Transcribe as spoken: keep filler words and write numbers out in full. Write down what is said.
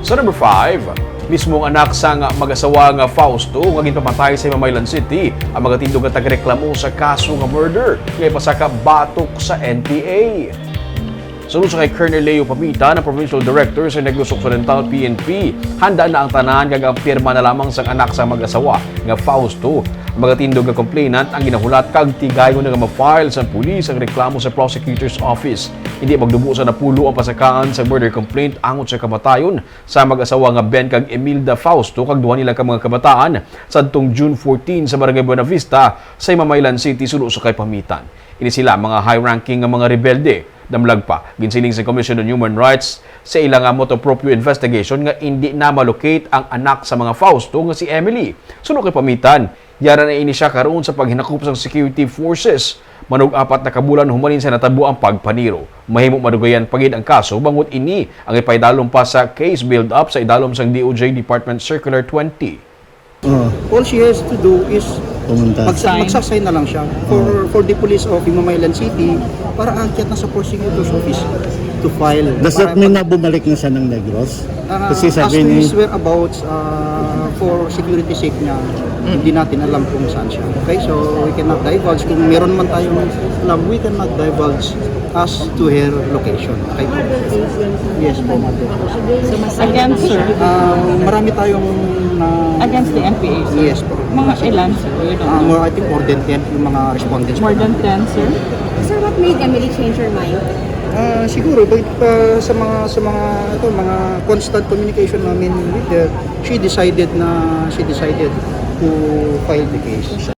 Sa number five, mismo ang anak sang mag-asawa nga Fausto nga ginpamatay sa Himamaylan City ang magatindog nga tagareklamo sa kaso nga murder nga ipasaka batok sa N P A. Suno sa kay Colonel Leo Pamitan, ang Provincial Director sa Negros Occidental P N P, handa na ang tanan kag ang pirma na lamang sang anak sang mag-asawa nga Fausto. Ang magatindog nga complainant ang ginahulat kag tigayon na nga ma-file sang pulis ang reklamo sa prosecutor's office. Hindi magdubo sa napulo ang pasakaan sa murder complaint angot sa kamatayon sa mag-asawa nga Ben kag Emilda Fausto kag duha nila ka mga kabataan sadtong June fourteen sa Barangay Buenavista sa Himamaylan City, suno sa kay Pamitan. Ini sila mga high-ranking nga mga rebelde. Damlag pa, ginsiling sa Commission on Human Rights sa ila nga motu proprio investigation nga indi na ma-locate ang anak sa mga Fausto nga si Emily. Suno kay Pamitan, yara na ini siya karon sa paghinakop sang security forces. Manug-apat na ka bulan humalin sa natabo ang pagpaniro. Mahimo madugayan pa gid ang kaso bangod ini ang ipaidalom pa sa case build-up sa idalom sang D O J Department Circular twenty. Oh, All she has to do is pumunta. magsa- Sign. magsa-sign na lang siya for for the police of Himamaylan City para aakyat na sa prosecutor's office to file. Does that Para- mean na bumalik na siya ng Negros? Ah, Kasi sabi as to ni... his whereabouts, ah, for security sake niya, hindi natin alam kung saan siya. Okay, so we cannot divulge. Kung meron man tayong alam, we cannot divulge as to her location. Okay? Yes po, ma'am. Against, sir? Ah, marami tayong na... Against the N P A, sir? Yes po. Mga ilan, sir? You don't Ah, know? more, I think more than ten yung mga respondents. More po. Than ten, sir? Sir, what made Emily change her mind? Ah, siguro, but, ah, sa mga sa mga ito, mga constant communication namin with her, she decided na she decided to file the case.